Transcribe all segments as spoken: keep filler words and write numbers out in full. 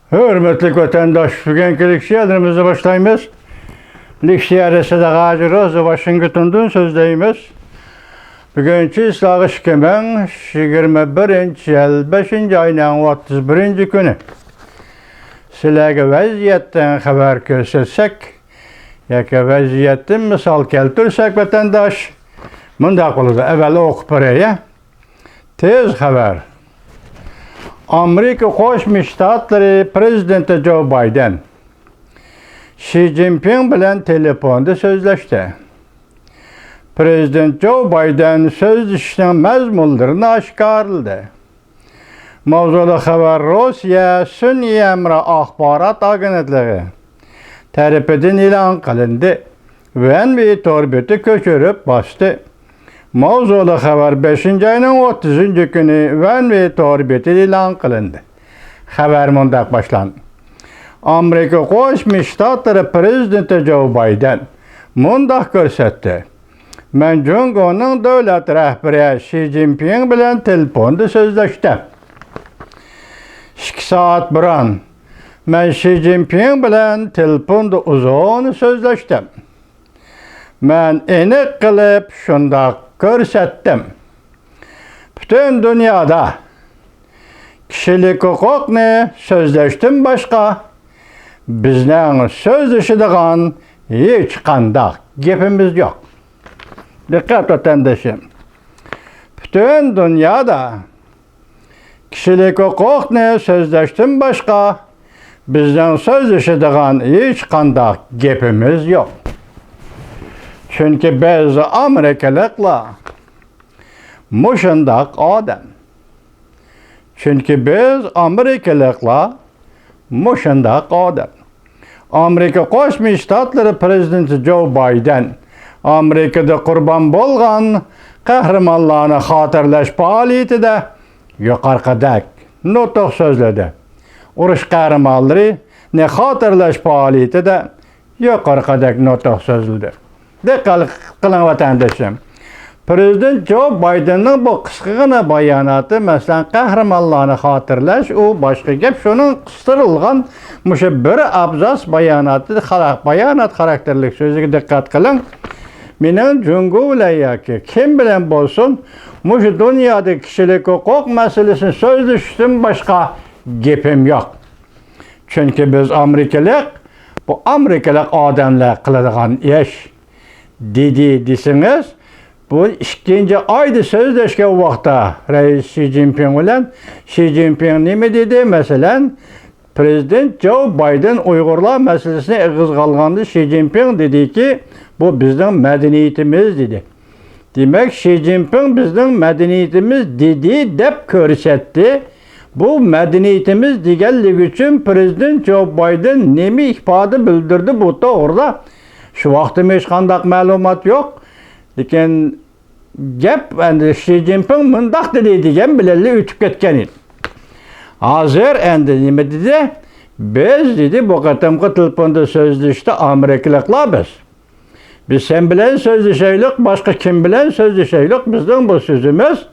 ھۆرمەتلىك ۋەتەنداش، بۈگۈنكى لېكسىيەلىرىمىزنى باشلايمىز. لېكسىيەدە سىدىق ھاجى روزى ۋاشىنگتوندىن سۆزلەيمىز. بۈگۈنچە سىلەرگە ئىككى مىڭ يىگىرمە بىرىنچى يىل بەشىنچى ئاينىڭ ئوتتۇز بىرىنچى كۈنى سىلەرگە ۋەزىيەتتىن خەۋەر كۆرسەتسەك، ياكى ۋەزىيەتتىن مىسال كەلتۈرسەك، ۋەتەنداش، مۇنداق بولىدۇ. ئەۋۋەل ئوقۇپ بېرەي. تېز خەۋەر. ئامېرىكا قوشما شتاتلىرى پىرېزىدېنتى جو بايدېن شى جىنپىڭ بىلەن تېلېفوندا سۆزلەشتى. پىرېزىدېنت جو بايدېن سۆزلىشىشنىڭ مەزمۇنلىرىنى ئاشكارىلىدى. ماۋزۇلۇق خەۋەر روسىيە سۈنئىي ھەمراھ ئاخبارات ئاگېنتلىقى تەرىپىدىن ئېلان قىلىندى. ۋەنۋېي تور بېتى كۆچۈرۈپ باستى. ماۋزۇلۇق خەۋەر بەشىنچى ئاينىڭ ئوتتۇزىنچى كۈنى ۋەنۋېي تور بېتىدە ئېلان قىلىندى. خەۋەر مۇنداق باشلاندى. ئامېرىكا قوشما شتاتلىرى پىرېزىدېنتى جو بايدېن مۇنداق كۆرسەتتى. مەن جۇڭگونىڭ دۆلەت رەھبىرى شى جىنپىڭ بىلەن تېلېفوندا سۆزلەشتىم. ئىككى سائەت بۇرۇن مەن شى جىنپىڭ بىلەن تېلېفوندا ئۇزۇن سۆزلەشتىم. مەن ئېنىق قىلىپ شۇنداق كۆرسەتتىم. پۈتۈن دۇنيادا كىشىلىك ھوقۇقنى سۆزلەشتىن باشقا بىزنىڭ سۆزلىشىدىغان ھېچقانداق گېپىمىز يوق. دىققەت، ۋەتەندىشىم! پۈتۈن دۇنيادا كىشىلىك ھوقۇقنى سۆزلەشتىن باشقا بىزنىڭ سۆزلىشىدىغان ھېچقانداق گېپىمىز يوق. چۈنكى بىز ئامېرىكىلىقلار مۇشۇنداق ئادەم. چۈنكى بىز ئامېرىكىلىقلار مۇشۇنداق ئادەم. ئامېرىكا قوشما شتاتلىرى پىرېزىدېنتى جو بايدېن ئامېرىكىدا قۇربان بولغان قەھرىمانلارنى خاتىرىلەش پائالىيىتىدە يۇقىرىقىدەك نۇتۇق سۆزلىدى. ئۇرۇش قەھرىمانلىرىنى خاتىرىلەش پائالىيىتىدە يۇقىرىقىدەك نۇتۇق سۆزلىدى. دىققەت قىلىڭ، ۋەتەندىشىم. پىرېزىدېنت جو بايدېننىڭ بۇ قىسقىغىنا باياناتى، مەسىلەن، قەھرىمانلارنى خاتىرىلەش، ئۇ باشقا گەپ، شۇنىڭ قىستۇرۇلغان مۇشۇ بىر ئابزاس باياناتى، خارا-، بايانات خاراكتېرلىك سۆزىگە دىققەت قىلىڭ. مېنىڭ جۇڭگو بىلەن ياكى كىم بىلەن بولسۇن، مۇشۇ دۇنيادا كىشىلىك ھوقۇق مەسىلىسىنى سۆزلىشىشتىن باشقا گېپىم يوق. چۈنكى بىز ئامېرىكىلىق، بۇ ئامېرىكىلىق ئادەملەر قىلىدىغان ئىش، دېدى دېسىڭىز، بۇ ئىككىنچى ئايدا سۆزلەشكەن ۋاقىتتا رەئىس شى جىنپىڭ بىلەن، شى جىنپىڭ نېمە دېدى؟ مەسىلەن، پىرېزىدېنت جو بايدېن ئۇيغۇرلار مەسىلىسىنى ئېغىزغا ئالغاندا شى جىنپىڭ دېدىكى، بۇ بىزنىڭ مەدەنىيىتىمىز، دېدى. دېمەك، شى جىنپىڭ بىزنىڭ مەدەنىيىتىمىز دېدى دەپ كۆرسەتتى. بۇ مەدەنىيىتىمىز دېگەنلىكى ئۈچۈن پىرېزىدېنت جو بايدېن نېمە ئىپادە بىلدۈردى بۇ توغرىدا؟ شۇ ۋاقىتتا ھېچقانداق مەلۇمات يوق. لېكىن گەپ ئەمدى شى جىنپىڭ مۇنداق دېدى دېگەن بىلەنلا ئۆتۈپ كەتكەن ئىدى. ھازىر ئەمدى نېمە دېدى؟ بىز دېدى، بۇ قېتىمقى تېلېفوندا سۆزلىشىشتە ئامېرىكىلىقلار بىز. بىز سەن بىلەن سۆزلىشەيلۇق، باشقا كىم بىلەن سۆزلىشەيلۇق، بىزنىڭ بۇ سۆزىمىز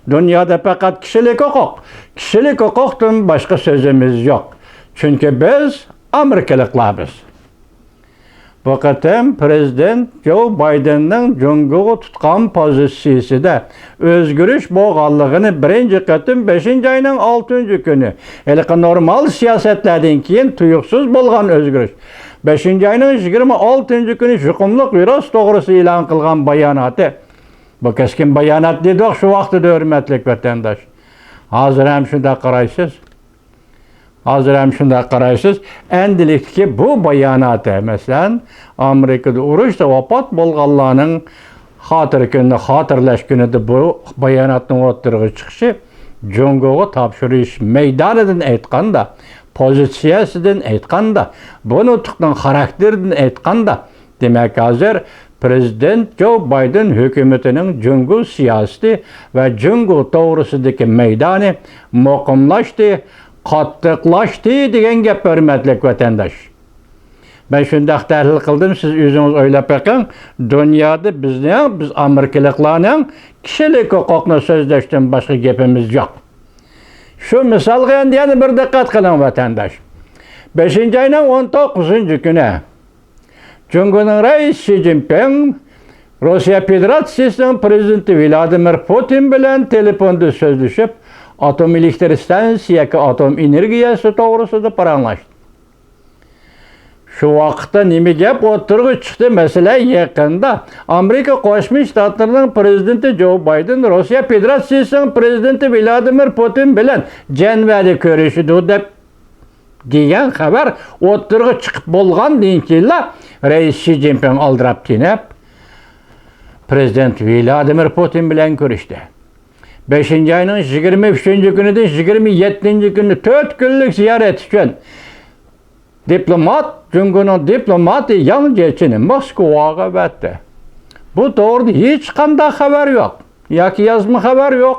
دۇنيادا پەقەت كىشىلىك ھوقۇق. كىشىلىك ھوقۇقتىن باشقا سۆزىمىز يوق. چۈنكى بىز ئامېرىكىلىقلار بىز. بۇ قېتىم پىرېزىدېنت جو بايدېننىڭ جۇڭگوغا تۇتقان پوزىتسىيىسىدە ئۆزگىرىش بولغانلىقىنى بىرىنچى قېتىم بەشىنچى ئاينىڭ ئالتىنچى كۈنى، ھېلىقى نورمال سىياسەتلەردىن كېيىن تۇيۇقسىز بولغان ئۆزگىرىش، بەشىنچى ئاينىڭ يىگىرمە ئالتىنچى كۈنى يۇقۇملۇق ۋىرۇس توغرىسىدا ئېلان قىلغان باياناتى. بۇ كەسكىن بايانات دېدۇق شۇ ۋاقتىدا، ھۆرمەتلىك ۋەتەنداش. ھازىر ھەم شۇنداق قارايسىز. ھازىر ھەم شۇنداق قارايسىز. ئەمدىلىكتىكى بۇ باياناتى، مەسىلەن، ئامېرىكىدا ئۇرۇشتا ۋاپات بولغانلارنىڭ خاتىرە كۈنىنى خاتىرىلەش كۈنىدە بۇ باياناتنىڭ ئوتتۇرىغا چىقىشى، جۇڭگوغا تاپشۇرۇش مەيدانىدىن ئېيتقاندا، پوزىتسىيەسىدىن ئېيتقاندا، بۇ نۇتۇقنىڭ خاراكتېرىدىن ئېيتقاندا، دېمەك، ھازىر پىرېزىدېنت جو بايدېن ھۆكۈمىتىنىڭ جۇڭگو سىياسىتى ۋە جۇڭگو توغرىسىدىكى مەيدانى مۇقىملاشتى، قاتتىقلاشتى دېگەن گەپ، ھۆرمەتلىك ۋەتەنداش. مەن شۇنداق تەھلىل قىلدىم، سىز ئۆزىڭىز ئويلاپ بېقىڭ. دۇنيادا بىزنىڭ، بىز ئامېرىكىلىقلارنىڭ كىشىلىك ھوقۇقنى سۆزلەشتىن باشقا گېپىمىز يوق. شۇ مىسالغا ئەمدى يەنە بىر دىققەت قىلىڭ، ۋەتەنداش. بەشىنچى ئاينىڭ ئون توققۇزىنچى كۈنى جۇڭگونىڭ رەئىسى شى جىنپىڭ روسىيە فېدېراتسىيىسىنىڭ پىرېزىدېنتى ۋلادىمىر پۇتىن بىلەن تېلېفوندا سۆزلىشىپ، ئاتوم ئېلېكتر ئىستانسىسى ياكى ئاتوم ئېنېرگىيەسى توغرىسىدا پاراڭلاشتى. شۇ ۋاقىتتا نېمە گەپ ئوتتۇرىغا چىقتى؟ مەسىلە، يېقىندا ئامېرىكا قوشما شتاتلىرىنىڭ پىرېزىدېنتى جو بايدېن روسىيە فېدېراتسىيىسىنىڭ پىرېزىدېنتى ۋلادىمىر پۇتىن بىلەن جەنۋەدە كۆرۈشىدۇ دەپ دېگەن خەۋەر ئوتتۇرىغا چىقىپ بولغاندىن كېيىنلا، رەئىس شى جىنپىڭ ئالدىراپ تېنەپ، پىرېزىدېنت ۋلادىمىر پۇتىن بىلەن كۆرۈشتى. بەشىنچى ئاينىڭ يىگىرمە ئۈچىنچى كۈنىدىن يىگىرمە يەتتىنچى كۈنى تۆت كۈنلۈك زىيارەت ئۈچۈن دىپلومات، جۇڭگونىڭ دىپلوماتى ياڭ جيېچىنى موسكۋاغا ئەۋەتتى. بۇ توغرىدا ھېچقانداق خەۋەر يوق. ياكى يازما خەۋەر يوق،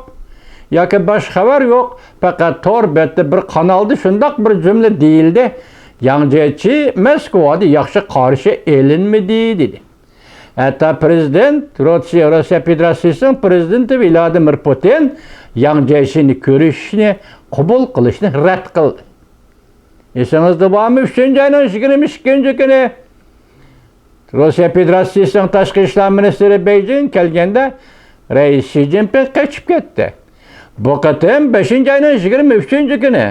ياكى باشقا خەۋەر يوق. پەقەت تور بەتتە بىر قانالدا شۇنداق بىر جۈملە دېيىلدى، ياڭ جيېچى مەسكۇۋادا ياخشى قارشى ئېلىنمىدى، دېدى. ھەتتا پىرېزىدېنت، روسىيە، روسىيە فېدېراتسىيىسىنىڭ پىرېزىدېنتى ۋلادىمىر پۇتىن ياڭ جيېچىنى كۆرۈشۈشنى قوبۇل قىلىشنى رەت قىلدى. ئېسىڭىزدە بارمۇ؟ ئۈچىنچى ئاينىڭ يىگىرمە ئىككىنچى كۈنى روسىيە فېدېراتسىيىسىنىڭ تاشقى ئىشلار مىنىستىرى بېيجىڭ كەلگەندە، رەئىس شى جىنپىڭ قېچىپ كەتتى. بۇ قېتىم بەشىنچى ئاينىڭ يىگىرمە ئۈچىنچى كۈنى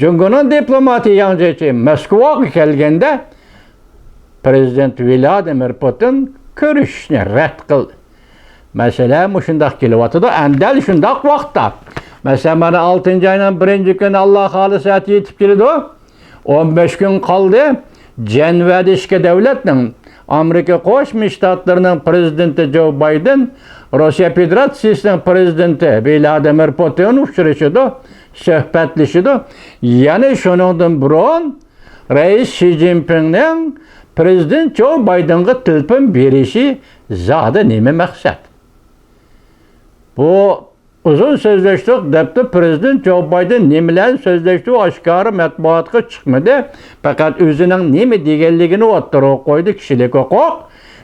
جۇڭگونىڭ دىپلوماتى ياڭ جيېچى مەسكۇۋاغا كەلگەندە، پىرېزىدېنت ۋلادىمىر پۇتىن كۆرۈشۈشنى رەت قىلدى. مەسىلە مۇشۇنداق كېلىۋاتىدۇ. ئەنە دەل شۇنداق ۋاقىتتا، مەسىلەن، مانا ئالتىنچى ئاينىڭ بىرىنچى كۈنى، ئاللا خالىسا، ئەتە يېتىپ كېلىدۇ. ئون بەش كۈن قالدى. جەنۋەدە ئىككى دۆلەتنىڭ، ئامېرىكا قوشما شتاتلىرىنىڭ پىرېزىدېنتى جو بايدېن، روسىيە فېدېراتسىيىسىنىڭ پىرېزىدېنتى ۋلادىمىر پۇتىن ئۇچرىشىدۇ، سۆھبەتلىشىدۇ. يەنە شۇنىڭدىن بۇرۇن رەئىس شى جىنپىڭنىڭ پىرېزىدېنت جو بايدېنغا تېلېفون بېرىشى زادى نېمە مەقسەت؟ بۇ ئۇزۇن سۆزلەشتۇق دەپتۇ پىرېزىدېنت جو بايدېن. نېمە بىلەن سۆزلەشتۇ، ئاشكارا مەتبۇئاتقا چىقمىدى. پەقەت ئۆزىنىڭ نېمە دېگەنلىكىنى ئوتتۇرىغا قويدى، كىشىلىك ھوقۇق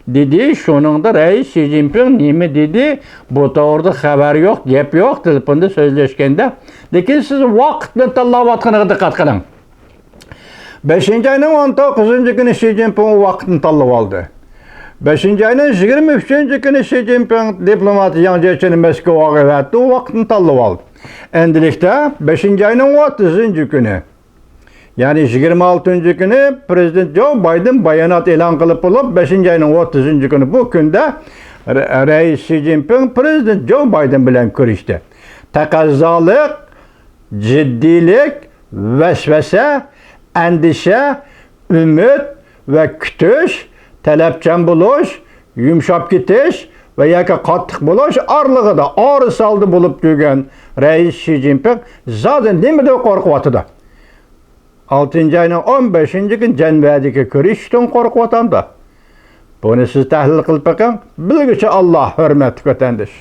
دېدى. شۇنىڭدا رەئىس شى جىنپىڭ نېمە دېدى؟ بۇ توغرىدا خەۋەر يوق، گەپ يوق، تېلېفوندا سۆزلەشكەندە. لېكىن سىز ۋاقىتنى تاللاۋاتقىنىغا دىققەت قىلىڭ. بەشىنچى ئاينىڭ ئون توققۇزىنچى كۈنى شى جىنپىڭ ئۇ ۋاقىتنى تاللىۋالدى. بەشىنچى ئاينىڭ يىگىرمە ئۈچىنچى كۈنى شى جىنپىڭ دىپلومات ياڭ جيېچىنى مەسكۇۋاغا ئەۋەتتى، ئۇ ۋاقىتنى تاللىۋالدى. ئەندىلىكتە بەشىنچى ئاينىڭ ئوتتۇزىنچى كۈنى، يەنى يىگىرمە ئالتىنچى كۈنى پىرېزىدېنت جو بايدېن بايانات ئېلان قىلىپ بولۇپ، بەشىنچى ئاينىڭ ئوتتۇزىنچى كۈنى بۇ كۈندە رە-، رەئىس شى جىنپىڭ پىرېزىدېنت جو بايدېن بىلەن كۆرۈشتى. تەقەززالىق، جىددىيلىك، ۋەسۋەسە، ئەندىشە، ئۈمىد ۋە كۈتۈش، تەلەپچان بولۇش، يۇمشاپ كېتىش ۋە ياكى قاتتىق بولۇش ئارىلىقىدا، ئارىسى ئالدى بولۇپ يۈرگەن رەئىس شى جىنپىڭ زادى نېمىدىن قورقۇۋاتىدۇ؟ ئالتىنچى ئاينىڭ ئون بەشىنچى كۈنى جەنۋەدىكى كۆرۈشۈشتىن قورقۇۋاتامدۇ؟ بۇنى سىز تەھلىل قىلىپ بېقىڭ، بىلگۈچى ئاللا، ھۆرمەتلىك ۋەتەنداش.